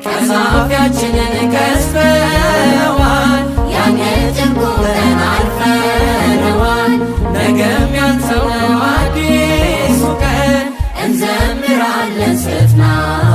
ቀዛፊያችንን ቀዝፈዋል። ያንን ጭንቁን አልፈነዋል። ነገም ያንተው ነው አዲሱ ቀን፣ እንዘምራለን ስትናፍቀን።